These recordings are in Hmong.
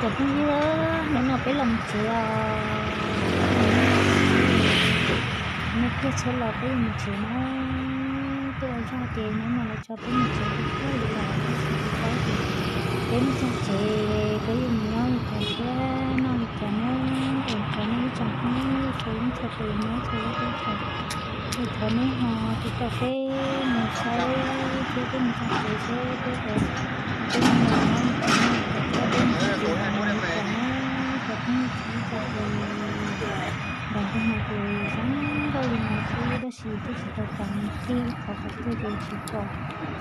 Cov phooj ywg, hnub no peb los mus tsev os. Nyob kiag tsheb los peb yuav mus tsev na. Tuaj ua zog ces hnub no lawv tso peb mus tsev tiag tiag li os, tab sis tsis paub tias peb mus txog tsev peb yuav mus nyob li cas thiab noj li cas na. Es thov nej ib tsoom phooj ywg txhua leej txhua tus nyob txhua lub teb chaws, es thov nej ho tiv tauj peb mus saib thiab peb mus txog tsev seb peb puas, peb mus nyob li cas na, thiab peb mus txog tsev li cas na. Cov phooj ywg txhua leej txhua tus, nram ntej no ces zoo nkauj li no xwb tab sis twb tsis tau tas nws tij qhov qhov twg ces tsis pom.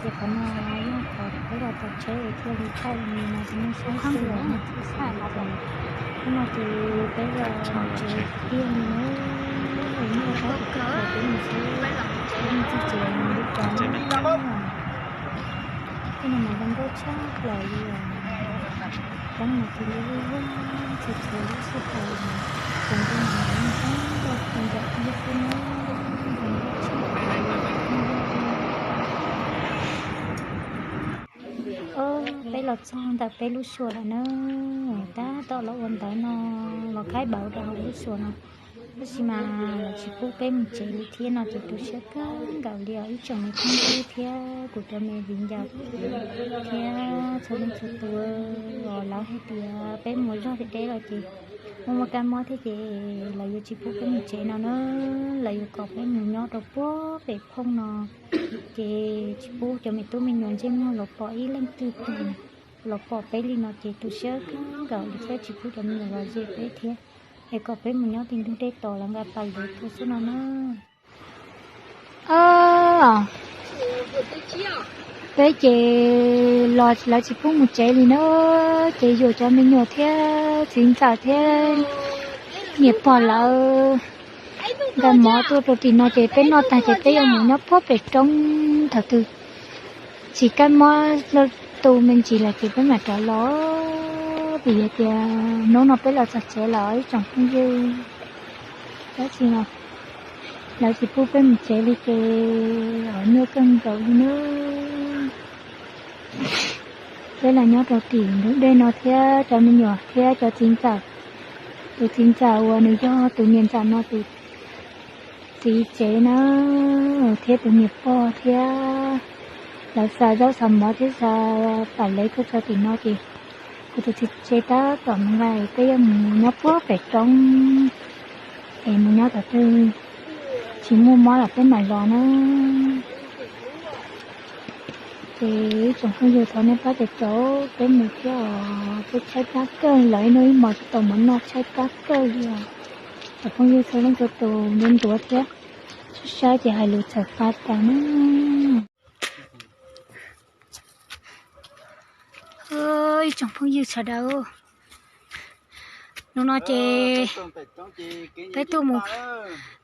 Ces qhov no yog qhov peb los txog tsheb es thiaj li thaij li no rau nej saib xwb os. Hnub no ces peb los tsev tiag li na, es nej ua tab tom peb mus saib peb mus txog tsev li cas na. Tej no mas zoo nkauj tshaj plaws li os. Teeb no cia li vij vog txhua txhua lub sij hawm, ces ntej no zoo nkauj kawg nkaus li xwb na. Zoo nkauj tshaj plaws li os. Peb los txog ntawm peb lub xyuas lawm na, tab tom los ua ntawv no, los khaib npawv rau hauv lub xyuas no. Tab sis mas lawv tsis pub peb mus tsev li thiab no ces tu siab kawg nkaus li os ib tsoom me phooj ywg thiab kuv cov me viv ncaus thiab txhua leej txhua tus os. Lawv hais tias peb mus zog deb deb los ces muaj muaj kab mob thiab ces lawv yuav tsis pub peb mus tsev no na, lawv yuav kom peb mus nyob rau puag pem phooj no. Ces tsis pub cov me tub me nyuam ntsej muag los pom ib leej twg pem, los pom peb li no ces tu siab kawg nkaus li thiab tsis pub cov me nyuam los ze peb thiab, es kom peb mus nyob tim ntug dej tos lawv nqa pas luv tuaj xwb no na. Peb ces los lawv tsis pub mus tsev li na, ces yuam cov me nyuam thiab txiv ntxawm thiab niam pog lawv nqa mov tuaj rau tim no ces peb noj tag ces peb yuav mus nyob puag pem roob. Thaum twg tsis kab mob tu me ntsis lawm ces peb mam rov los, vim hais tias hnub no peb los txog tsev lawm ib tsoom phooj ywg. Tab sis mas lawv tsis pub peb mus tsev li ces nyuaj kawg nkaus li na. Peb los nyob rau tim ntug dej no thiab cov me nyuam thiab cov txiv ntxawm, tus txiv ntxawm uas nws yog tus niam ntxawm no tus txiv tsev na, thiab tus niam pog thiab lawv xa zaub xa mov thiab xa pas luv tuaj txog tim no ces kuv tus txiv tsev tab tom mus nqa, peb yuav mus nyob puag pem roob es mus nyob tom twg tsis muaj mob los peb mam los na. Ces ib tsoom phooj ywg thov nej pab caum caum peb mus thiab os, peb tshaib plab kawg, los ib hnub ib hmos tsis tau mov noj tshaib plab kawg li os. Cov phooj ywg txhua leej txhua tus ntuav ntuav thiab sab sab ces hais lus txawm pab tas na. Ib tsoom phooj ywg sawv daws, hnub no ces peb tuaj mus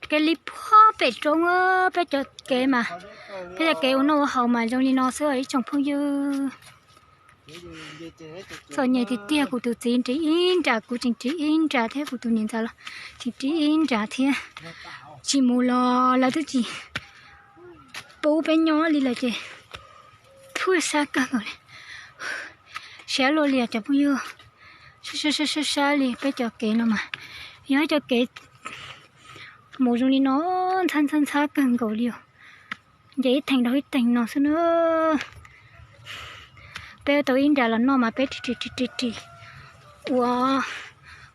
kev li puag pem roob, peb cov kev mas, peb cov kev ua noj ua haus mas zoo li no xwb ib tsoom phooj ywg. Txom nyem tiag tiag, kuv tus txiv nrhiav ib nra, kuv tseem nrhiav ib nra thiab kuv tus niam ntxawm los tseem nrhiav ib nra thiab. Tsis mus los lawv twb tsis pub peb nyob li lawm ces phuaj sab kawg nkaus li. Siab luaj li os cov phooj ywg, sab sab sab li peb cov kev no mas yog ib cov kev mus zoo li no ntxhab ntxhab ntxhab kawg nkaus li os. Nce ib theem dhau ib theem no xwb na. Peb tau ib nra los noj mas peb ris ris ris ris ris ua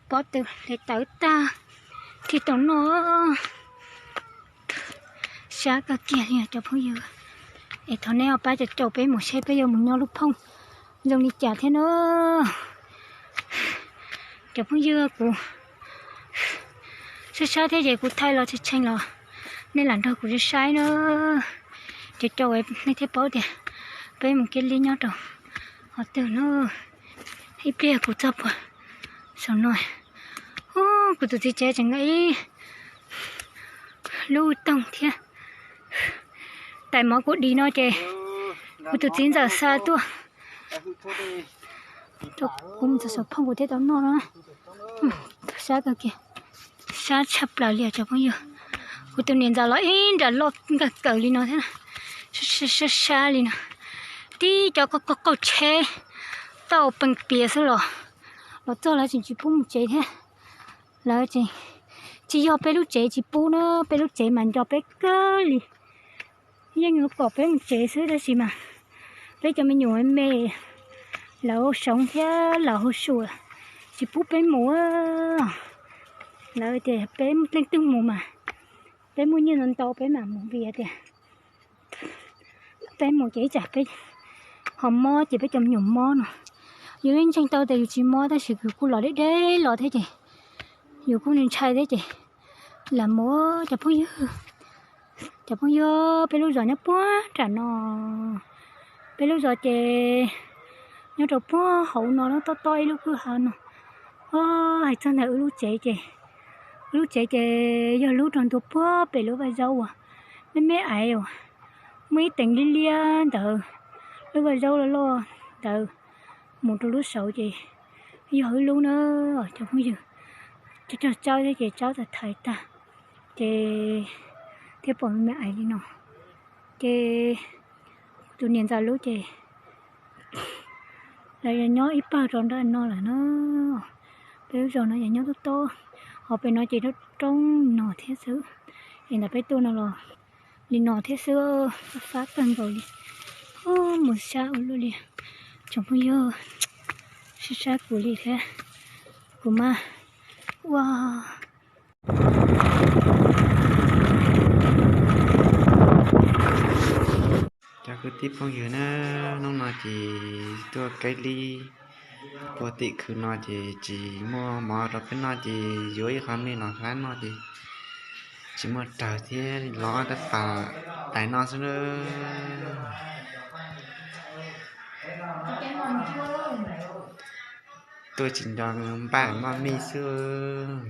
pob tw hle tawv tag thiaj tau noj. Sab kawg kiag li cov phooj ywg, es thov nej pab caum caum peb mus seb peb yuav mus nyob lub phooj zoo li cas thiab na. Cov phooj ywg, kuv sab sab thiab ces kuv thaij los tshee tshee los nej lam nrog kuv saib na. Caum caum nej thiaj paub tias peb mus kiag li nyob rau qhov twg na. Ib pliag kuv txog puag saum no, kuv tus txiv tsev tseem nqa ib lub toog thiab tais mov kuv di no ces kuv tus txiv ntxawm xa tuaj rau kuv mus txog saum phooj kuv thiaj tau noj no. Sab kawg kiag, sab tshaj plaws li os cov phooj ywg. Kuv tus niam ntxawm los ib nra loj nkag kawg li no thiab, sab sab li no. Tib cov qaug qaug tsheb tau pees pias xwb los Los txog lawv tseem tsis pub mus tsev thiab. Lawv tseem, tsis yog peb lub tsev tsis pub na, peb lub tsev mas nco peb kawg li. Yeej yuav kom peb mus tsev xwb tab sis mas peb cov me nyuam me, lawv ua soov thiab lawv hu sua, tsis pub peb mus. Lawv tias peb leej twg mus mas peb muaj nyiaj ntau ntau peb mam mus vim tias peb mus ces ib tsam peb ho mob ces peb cov me nyuam mob no. Yus yeej ntseeg tau tias yus tsis mob tab sis yus kuj los deb deb los thiab ces yus kuj ntshai thiab ces lam mus cov phooj ywg. Cov phooj ywg, peb lub zos nyob puag nram no. Peb lub zos ces nyob rau puag hauv no tob tob ib lub kwj ha no. Hais txog ntawm wb lub tsev ces, wb lub tsev ces yog lub rau ntua puag pem lub vaj zaub uas me me aiv uas muaj ib teev liab liab ntawd, lub vaj zaub loj loj ntawd mus rau lub saud ces yog wb lub na cov phooj ywg. Cog cog tsawb thiab ces tsawb txawm thaiv tag ces thiaj pom me me aiv li no. Ces tus niam ntxawm lub ces lawv yog nyob ib pawg rau nram no lawm na. Peb lub zos no yog nyob tob tob, ho pem no ces roob roob no thiab xwb. Es ntawm peb tuaj no los li no thiab xwb, fab kawg nkaus li. Mus sab ua luaj li, tsoom phooj ywg, sab sab kuv li thiab, kuv mas ua Cov kwv tij phooj ywg na, hnub no ces tuaj kaib lib puag tim khw no ces tsis muaj mov rau peb noj ces yuav ib qho me los hlab noj ces tsis muaj rawg thiab los ob rab pas tais noj xwb na. Tuaj tsis nco npaj moj mij xwb.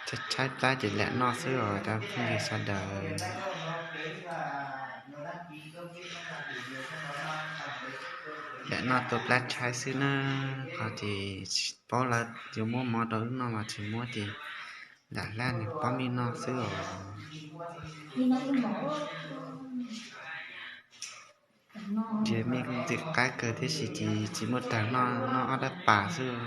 Tshaib tshaib plab ces lam noj xwb os cov phooj ywg sawv daws. Lam noj tua plab tshaib xwb na, qhov ces tsis paub lawv yuav muab mov rau wb noj los tsis muab ces lam hlab nws pob mij noj xwb os. Ntsia mej ntxim qab kawg tiam sis ces tsis muaj rawg noj, noj ob rab pas xwb.